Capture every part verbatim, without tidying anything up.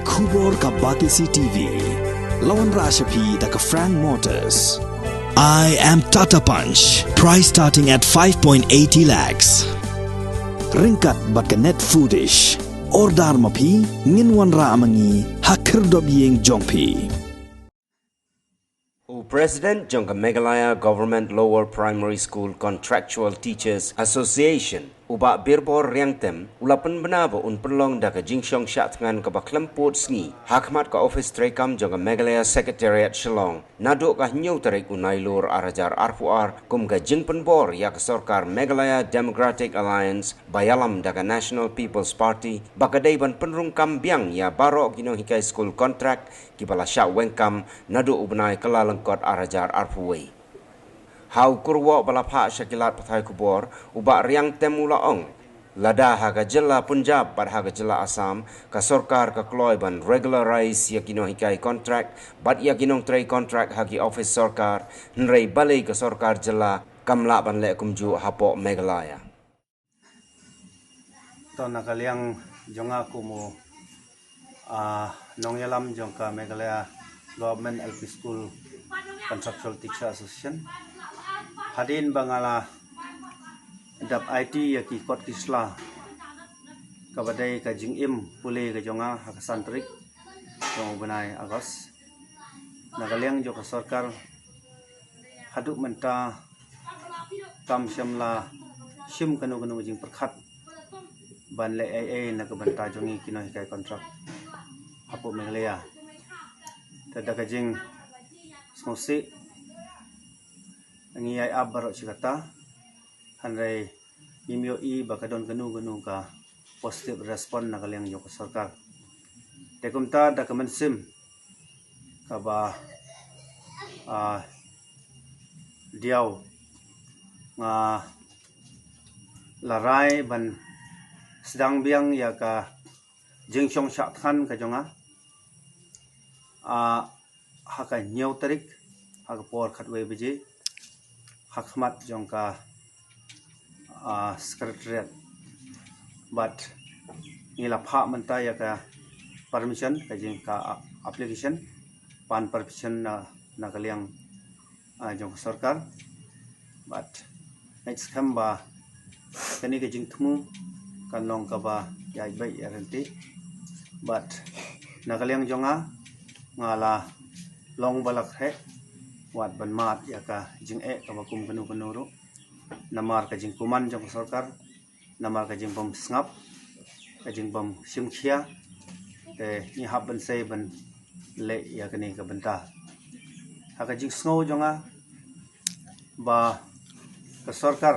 Khubor ka Batesi T V. La wanrah sha phi da ka Frank Motors. I am Tata Punch. Price starting at five point eighty lakhs. Ryngkat bad ka Net Foodish. Order ma phi, ngin wanrah ma ngi ha khyrdop ïing jong phi. U President jong ka Meghalaya Government Lower Primary School Contractual Teachers Association, u Bah Birbor Riangtem, u la pynbna ba un pynlong da ka jingshong shah thngan kaba khlem pud sngi ha khmat ka ophis treikam jong ka Meghalaya Secretariat Shillong, naduh ka hynñiew tarik u Nailur ar hajar arphew ar, kum ka jingpynbor ïa ka sorkar Meghalaya Democratic Alliance ba ïalam da ka National People's Party, ba ka dei ban pynrung kam biang ïa baroh ki nonghikai skul kontrak kiba la shah weng kam naduh u bnai Kyllalyngkot ar hajar arphew wei. Ha u kyrwoh ba la phah sha ki lad pathai khubor, u Bah Riangtem u la ong, lada ha ka jylla Punjab bad ha ka jylla Assam, ka sorkar ka kloi ban regularize ïa ki nonghikai kontrak bad ïa ki nongtrei kontrak ha ki ophis sorkar, hynrei balei ka sorkar jylla kam lah ban leh kumjuh hapoh Meghalaya. To, na ka liang jong nga kum u, ah, nongïalam jong ka Meghalaya Government L P School Contractual Teacher Association, hadien ba nga la dep aiti ïa ki kot ki sla kaba dei ka jingim pule ka jong nga ha ka san tarik jong u bnai August, na ka liang jong ka sorkar haduh mynta kam shym la shim kano kano ka jingpyrkhat ban leh ei ei na ka bynta jong ngi ki nonghikai kontrak hapoh Meghalaya. Te da ka jingsngewsih ngi ïai ap baroh shi katta, hynrei ngim ïohi ba ka don kano kano ka positive response na ka liang jong ka sorkar. Te kumta da ka mynsiem kaba, ah, diaw, nga la rai ban sdang biang ïa ka jingshong shah thngan ka jong nga, ah, ha ka hynñiew tarik ha ka por khatwei baje ha khmat jong ka, ah, Secretariat. Bad ngi la phah mynta ïa ka permission, ka jing ka, ah, application, pan permission na, na ka liang, ah, jong ka sorkar. Bad ngeit skhem ba kane ka jingthmu kan long kaba ïaid beit ïaid ryntih. Bad na ka liang jong nga, nga la long ba la khreh wat ban mad ïa ka jingeh kaba kum kano kano ruh, namar ka jingkuman jong ka sorkar, namar ka jingbym sngap, ka jingbym shim khia, te ngi hap ban sei ban leh ïa kane ka bynta. Ha ka jingsngew jong nga ba ka sorkar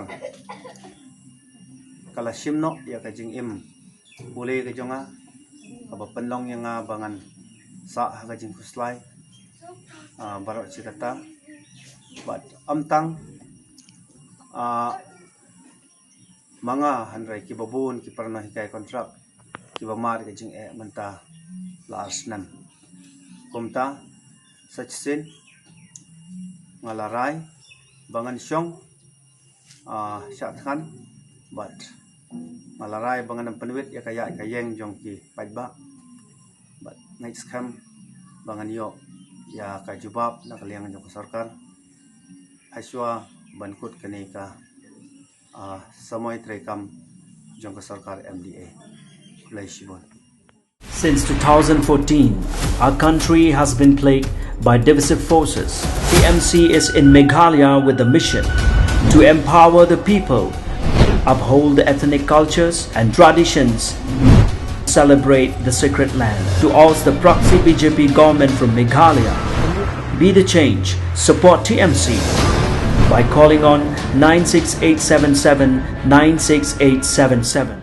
ka la shim noh ïa ka jingim pule ka jong nga, kaba pynlong ïa nga ba ngan sah ha ka jingkhuslai, ah, baroh shi katta. Bad ym tang, ah, ma nga hynrei kiba bun ki para nonghikai kontrak kiba mad ka jingeh mynta la ar snem. Kumta sa shisien nga la rai ba ngan shong, ah, shah thngan, bad nga la rai ba ngan ym pynwit ïa ka ïaid ka ïeng jong ki paidbah. Bad ngeit skhem ba ngan ïoh ïa ka jubab na ka liang jong ka sorkar hashwa ban kut kane ka, ah, samoi treikam jong ka sorkar M D A. Khublei shibun. Since two thousand fourteen, our country has been plagued by divisive forces. T M C is in Meghalaya with the mission to empower the people, uphold the ethnic cultures and traditions, celebrate the sacred land. To oust the proxy B J P government from Meghalaya, be the change. Support T M C by calling on nine six eight seven seven nine six eight seven seven.